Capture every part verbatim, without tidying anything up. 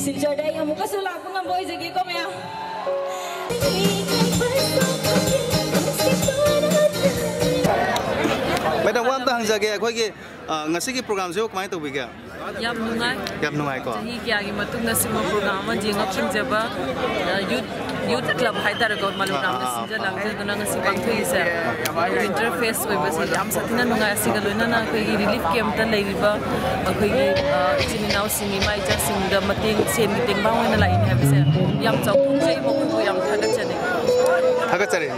ꯁꯤꯜꯆꯔꯗ ꯑꯩ ꯑꯃꯨꯛꯀꯁꯨ ꯂꯥꯛꯄ ꯉꯝꯕ ꯑꯣꯏꯖꯒꯦꯀꯣ ꯃꯌꯥꯝ꯫ ꯃꯦꯗꯥꯝ, ꯋꯥ ꯑꯝꯇ ꯍꯪꯖꯒꯦ, ꯑꯩꯈꯣꯏꯒꯤ, ꯑ, ꯉꯁꯤꯒꯤ ꯄ꯭ꯔꯣꯒ꯭ꯔꯥꯝꯁꯤꯕꯨ ꯀꯃꯥꯏꯅ ꯇꯧꯕꯤꯒꯦ? ꯌꯥꯝ ꯅꯨꯡꯉꯥꯏ꯫ ꯌꯥꯝ ꯅꯨꯡꯉꯥꯏꯀꯣ? ꯆꯍꯤ ꯀꯌꯥꯒꯤ ꯃꯇꯨꯡꯗ ꯁꯤꯒꯨꯝꯕ ꯄ꯭ꯔꯣꯒ꯭ꯔꯥꯝ ꯑꯃ ꯌꯦꯡꯕ ꯐꯪꯖꯕ, ꯑ, ꯌꯨꯠ, ꯌꯨꯠ ꯀ꯭ꯂꯕ ꯍꯥꯏꯇꯥꯔꯦꯀꯣ, ꯃꯂꯨꯀꯥꯝꯅ ꯑꯥ, ꯑꯥ, ꯑꯥ꯫ ꯁꯤꯟꯖ ꯂꯥꯡꯖꯗꯨꯅ ꯉꯁꯤ ꯄꯥꯡꯊꯣꯛꯏꯁꯦ꯫ ꯋꯤꯟꯇꯔ ꯐꯦꯁ ꯑꯣꯏꯕꯁꯦ ꯌꯥꯝ ꯁꯥꯊꯤꯅ ꯅꯨꯡꯉꯥꯏ꯫ ꯑꯁꯤꯒ ꯂꯣꯏꯅꯅ ꯑꯩꯈꯣꯏꯒꯤ ꯔꯤꯂꯤꯐ ꯀꯦꯝꯞꯇ ꯂꯩꯔꯤꯕ ꯑꯩꯈꯣꯏꯒꯤ, ꯑ, ꯏꯆꯤꯟ ꯏꯅꯥꯎꯁꯤꯡ, ꯏꯃꯥ ꯏꯆꯥꯁꯤꯡꯗ ꯃꯇꯦꯡ, ꯁꯦꯟꯒꯤ ꯇꯦꯡꯕꯥꯡ ꯑꯣꯏꯅ ꯂꯥꯛꯏꯅꯦ ꯍꯥꯏꯕꯁꯦ ꯌꯥꯝ ꯆꯥꯎꯊꯣꯛꯆꯩ꯫ ꯃꯈꯣꯏꯕꯨ ꯌꯥꯝ ꯊꯥꯒꯠꯆꯔꯤ꯫ ꯊꯥꯒꯠꯆꯔꯤ꯫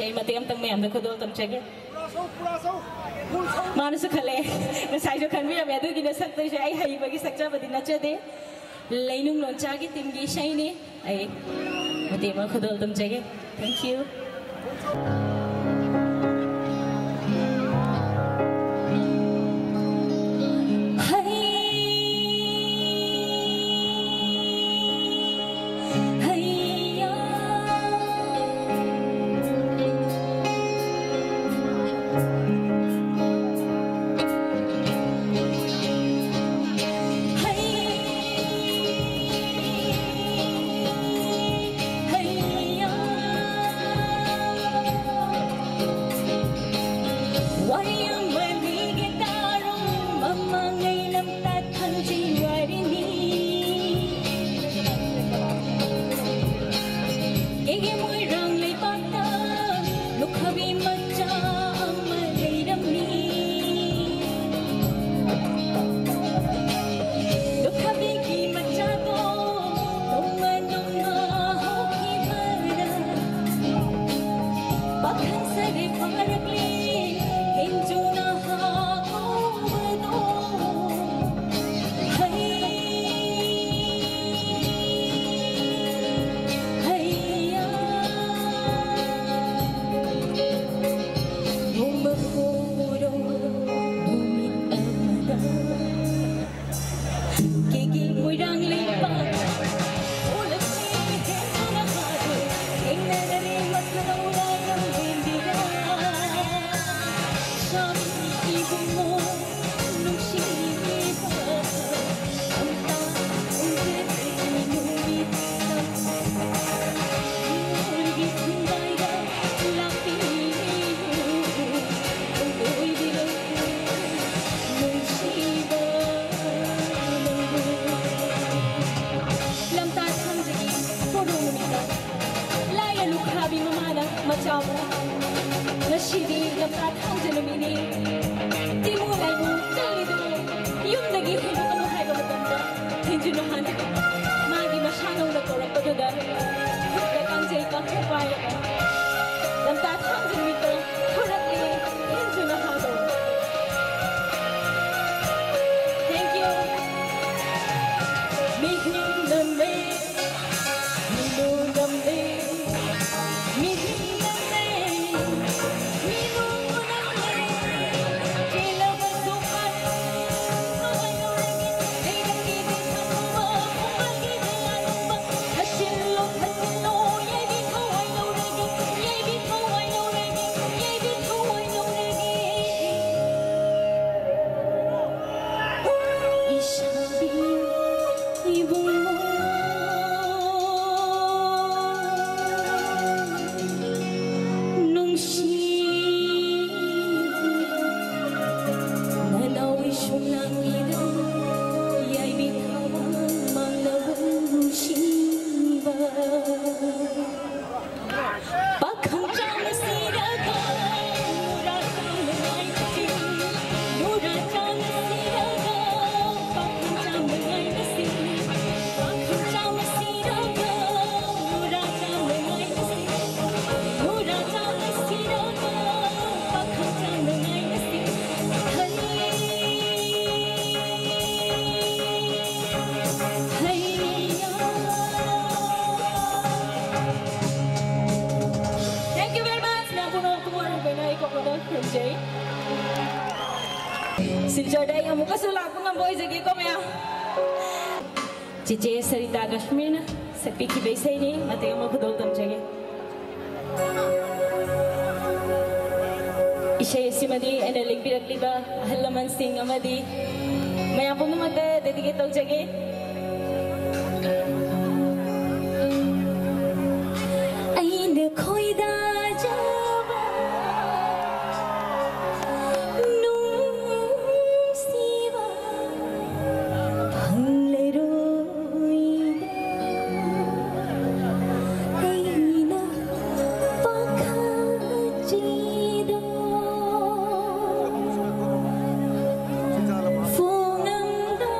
ꯑꯩ ꯃꯇꯦꯛ ꯑꯃꯇꯪ ꯃꯌꯥꯝꯗ ꯈꯨꯗꯣꯜ ꯇꯝꯖꯒꯦ꯫ ꯃꯥꯅꯁꯨ ꯈꯜꯂꯦ, ꯉꯁꯥꯏꯁꯨ ꯈꯟꯕꯤꯔꯝꯃꯦ꯫ ꯑꯗꯨꯒꯤꯅ ꯁꯛꯇꯣꯏꯁꯦ ꯑꯩ ꯍꯩꯕꯒꯤ ꯁꯛꯆꯕꯗꯤ ꯅꯠꯆꯗꯦ꯫ ꯂꯩꯅꯨꯡ ꯂꯣꯟꯆꯥꯒꯤ ꯇꯤꯝꯒꯤ ꯏꯁꯩꯅꯤ꯫ ꯑꯩ ꯃꯇꯦꯛ ꯑꯃ ꯈꯨꯗꯣꯜ ꯇꯝꯖꯒꯦ꯫ Thank you. ꯈꯣꯡꯂꯥꯡꯒꯤꯗ ꯌꯥꯏꯕꯤ ꯊꯥꯕ ꯃꯥꯡꯂꯕ ꯅꯨꯡꯁꯤꯕ꯫ ꯄꯥꯈꯪ ꯆꯥꯝꯃ ꯁꯤꯔꯒ ꯅꯨꯔꯥ ꯆꯥꯝꯃ ꯉꯥꯏꯕꯁꯤ, ꯅꯨꯔꯥ ꯆꯥꯝꯃ ꯁꯤꯔꯒ ꯄꯥꯈꯪ ꯆꯥꯝꯃ ꯉꯥꯏꯕꯁꯤ, ꯄꯥꯈꯪ ꯆꯥꯝꯃ ꯁꯤꯔꯒ ꯅꯨꯔꯥ ꯆꯥꯝꯃ ꯉꯥꯏꯕꯁꯤ, ꯅꯨꯔꯥ ꯆꯥꯝꯃ ꯁꯤꯔꯒ ꯄꯥꯈꯪ ꯆꯥꯝꯃ ꯉꯥꯏꯕꯁꯤ꯫ ꯍꯩ, ꯍꯩꯌꯥ꯫ Thank you very much. ꯃꯌꯥꯝ ꯄꯨꯝꯅꯃꯛꯄꯨ ꯋꯥꯔꯨꯕꯩꯅ ꯑꯩ ꯀꯣꯛꯄꯗ ꯈꯨꯔꯨꯝꯖꯩ꯫ ꯁꯤꯜꯆꯔꯗ ꯑꯩ ꯑꯃꯨꯛꯀꯁꯨ ꯂꯥꯛꯄ ꯉꯝꯕ ꯑꯣꯏꯖꯒꯦꯀꯣ ꯃꯌꯥꯝ꯫ ꯆꯤꯆꯦ ꯁꯔꯤꯇꯥ ꯀꯥꯁꯃꯤꯔꯅ ꯁꯛꯄꯤꯈꯤꯕ ꯏꯁꯩꯅꯤ, ꯃꯇꯦꯛ ꯑꯃ ꯈꯨꯗꯣꯜ ꯇꯝꯖꯒꯦ꯫ ꯏꯁꯩ ꯑꯁꯤꯃꯗꯤ ꯑꯩꯅ ꯂꯦꯡꯕꯤꯔꯛꯂꯤꯕ ꯑꯍꯜ ꯂꯃꯟꯁꯤꯡ ꯑꯃꯗꯤ ꯃꯌꯥꯝ ꯄꯨꯝꯅꯃꯛꯇ dedicate ꯇꯧꯖꯒꯦ꯫ ꯑꯩꯅ ꯈꯣꯏꯗꯥꯖꯕ ꯅꯨꯡꯁꯤꯕ ꯐꯪꯂꯔꯣꯏꯗ ꯑꯩꯅ ꯄꯥꯈꯠꯆꯤꯗꯣ꯫ ꯐꯣꯡꯉꯝꯗꯅ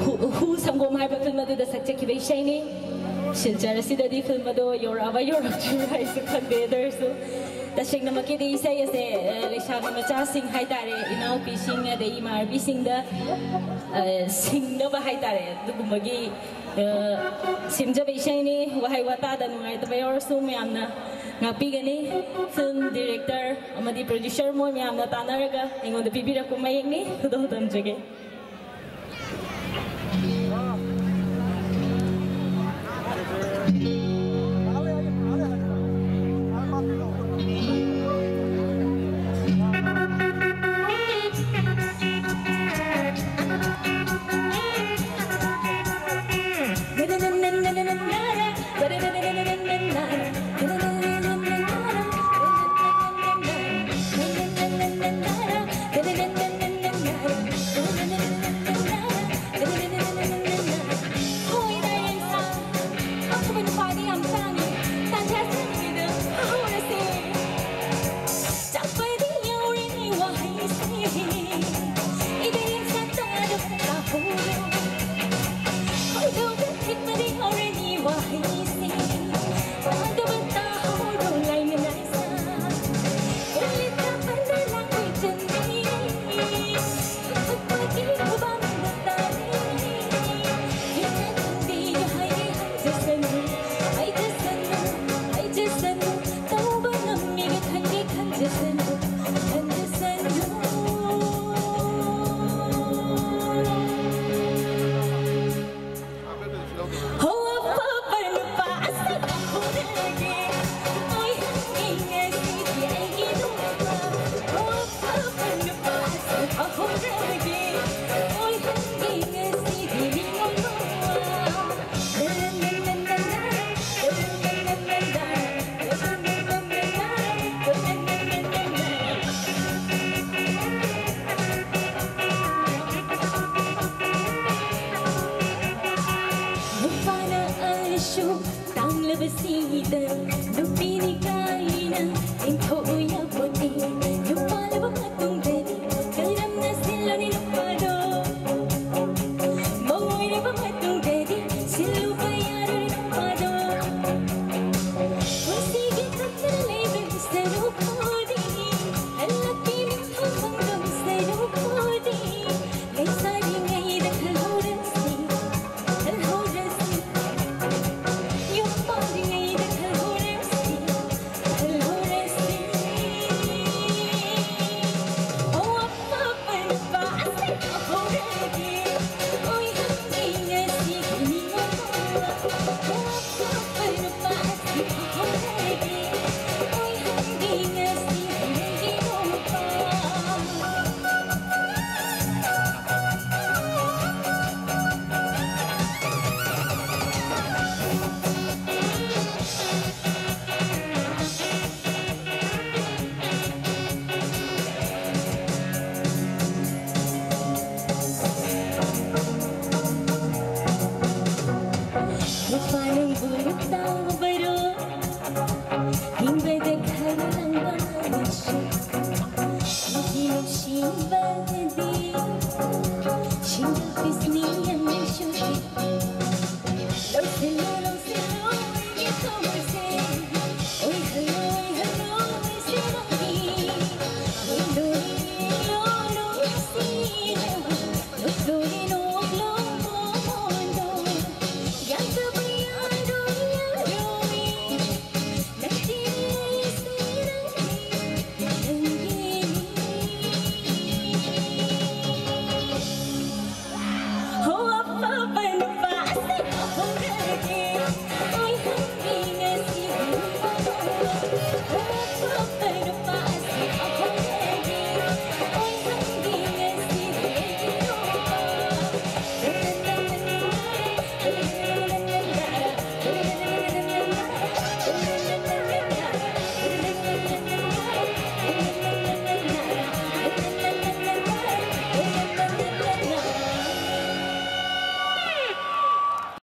ꯍꯨ ꯍꯨ ꯁꯪꯒꯣꯝ ꯍꯥꯏꯕ ꯐꯤꯂꯝ ꯑꯗꯨꯗ ꯁꯛꯆꯈꯤꯕ ꯏꯁꯩꯅꯤ꯫ ꯁꯤꯜꯆꯔ ꯑꯁꯤꯗꯗꯤ ꯐꯤꯂꯝ ꯑꯗꯣ ꯌꯧꯔꯛꯑꯕ ꯌꯧꯔꯛꯇ꯭ꯔꯤꯕ ꯑꯩꯁꯨ ꯈꯪꯗꯦ꯫ ꯑꯗꯨ ꯑꯣꯏꯔꯁꯨ ꯇꯁꯦꯡꯅꯃꯛꯀꯤꯗꯤ ꯏꯁꯩ ꯑꯁꯦ, ꯑ, ꯂꯩꯁꯥꯕꯤ ꯃꯆꯥꯁꯤꯡ ꯍꯥꯏꯇꯥꯔꯦ, ꯏꯅꯥꯎꯄꯤꯁꯤꯡ ꯑꯗꯩ ꯏꯃꯥꯟꯅꯕꯤꯁꯤꯡꯗ, ꯑ, ꯁꯤꯡꯅꯕ ꯍꯥꯏꯇꯥꯔꯦ, ꯑꯗꯨꯒꯨꯝꯕꯒꯤ, ꯑ, ꯁꯦꯝꯖꯕ ꯏꯁꯩꯅꯤ꯫ ꯋꯥꯍꯩ ꯋꯥꯇꯥꯗ ꯅꯨꯡꯉꯥꯏꯇꯕ ꯌꯥꯎꯔꯁꯨ ꯃꯌꯥꯝꯅ ꯉꯥꯛꯄꯤꯒꯅꯤ꯫ ꯐꯤꯂꯝ ꯗꯤꯔꯦꯛꯇꯔ ꯑꯃꯗꯤ ꯄ꯭ꯔꯣꯗ꯭ꯌꯨꯁꯔ ꯃꯣꯏ ꯃꯌꯥꯝꯅ ꯇꯥꯟꯅꯔꯒ ꯑꯩꯉꯣꯟꯗ ꯄꯤꯕꯤꯔꯛꯄ ꯃꯌꯦꯛꯅꯤ꯫ ꯈꯨꯗꯣꯜ ꯇꯝꯖꯒꯦ꯫